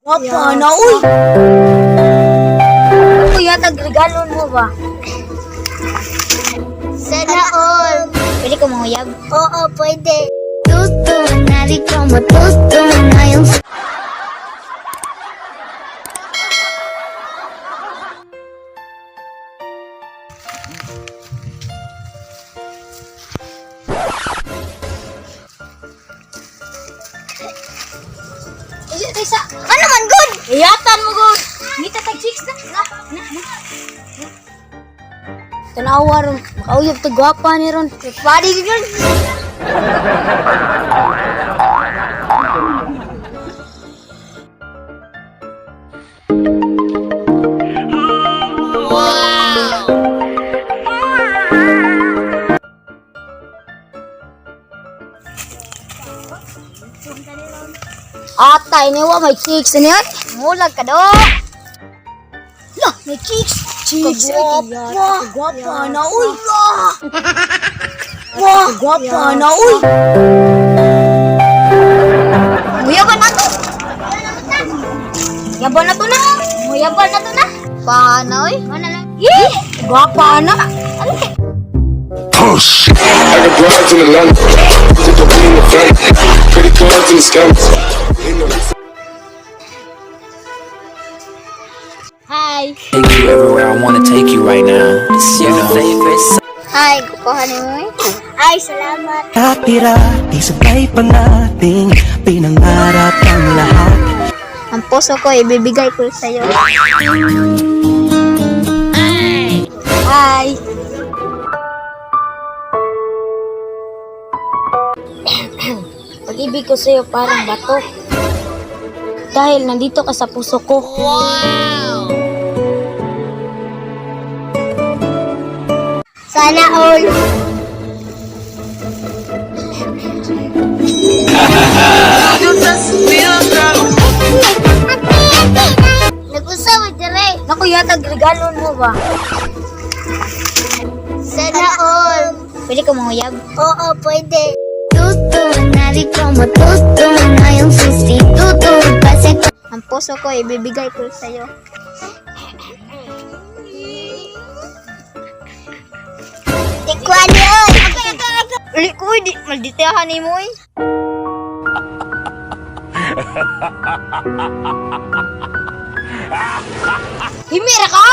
Gwapa na, uy! Kuya, tagregalo mo ba? Sana all. Pwede ko manguyab? Oo, pwede. Tuto, nari ko matuto na yung Isa, ano man, good? Iyatan mo, good! Ngita tag chicks na. Na, na, na. Tanawa ron. Makauyab ta gwapa ni ron. Pwede yun. Atay ni wa may chicks ni ay. Mulag ka do. La, may chicks. Chicks, gwapa. Gwapa na, uy. Wah, gwapa na, uy. Muyaban na to. Yaban na to na. Muyaban na to na. Paano oy? Yee! Gwapa na. Push. I got broads in Atlanta. Took the lean in the family. Credit cards and the scammers. Hi. Take you everywhere I wanna take you right now. You know. Ay, kukuha ni mo eh. Ay, salamat. Dati-rati, sabay pa nating pinangarap ang lahat. Ang puso ko, ibibigay ko sa'yo. Hi. Pag-ibig ko sa'yo parang bato. Dahil nandito ka sa puso ko. Sana all. Nag-usap mo dire. Naku, yatag regalo mo ba? Sana all. Pwede ko manguyab? Oo, pwede. Tuto, nari ko matuto na yung sustituto. Kasi ang puso ko, ibibigay ko sa'yo. Tikwan yun! Uli ko, di, malditahan ni mo eh. Himira ka!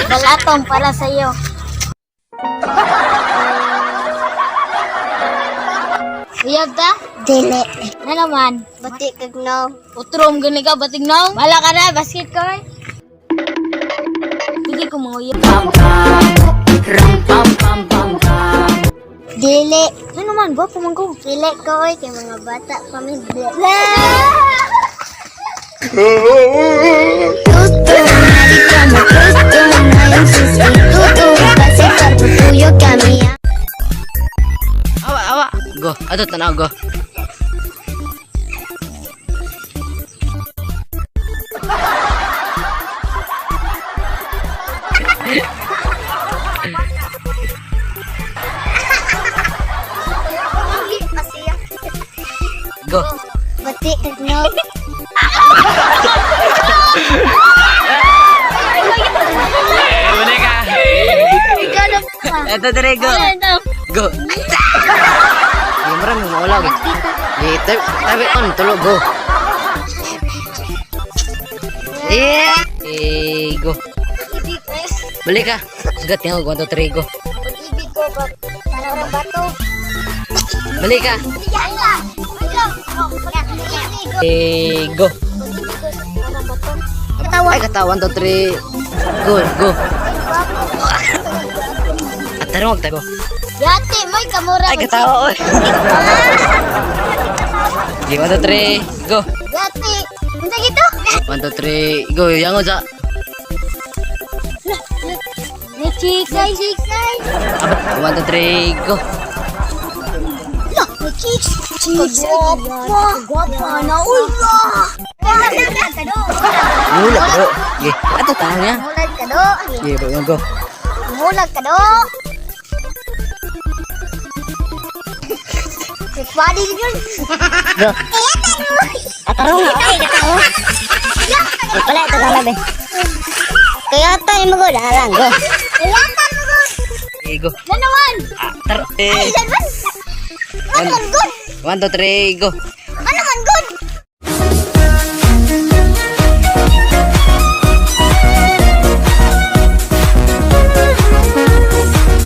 Balatong para sa'yo. Uyab ta? Dili. Na naman. Bati kag no. Utrom gani ka, bating naong. Wala ka na, basket ka eh. Pwede ko manguyab. Dili. Ano naman, gwapo man ko. Dili ko oy kay mga bata pa mi. Tuto, nari ko matuto na yung sustituto. Kasi karbutuyo kami. Awa, awa. Go. Ato tanaw go. Go. Bati kag no. Muna ka. Ito dire go. Go. Di mo rin maulag eh. Di tabi tabi on tulog go. Yeah. Eh, go. Balik ka. Sugat niya, 1, 2, 3, go. Pag-ibig ko ba parang bato. Balik ka. Eh, go. Katawa. Ay, katawa. 1, 2, 3. Go, go. At tarong, tago. Yate, may kamura. Ay, katawa, oy. Okay, 1, 2, 3, go. Yate. Unsa gito? 1, 2, 3, go. Yangon sa. May chicks May chicks ay. 1, 2, 3, go. La, may chicks. Chicks, gwapa. Gwapa na, uy. Mulag ka do. Mula, bro. Okay, ato tanong niya. Mulag ka do. Okay, bro, go. Mulag ka do. Pwede yun. Go. Iyatan mo. Atarong, okay, katarong. Wala, ito ka labi. Kaya tayo mo go, lang, go. Iyatan mo good. Eh, go. Nanawan. Ah, tar, eh. Ay, ganun. Ano man good? 1, 2, 3, go.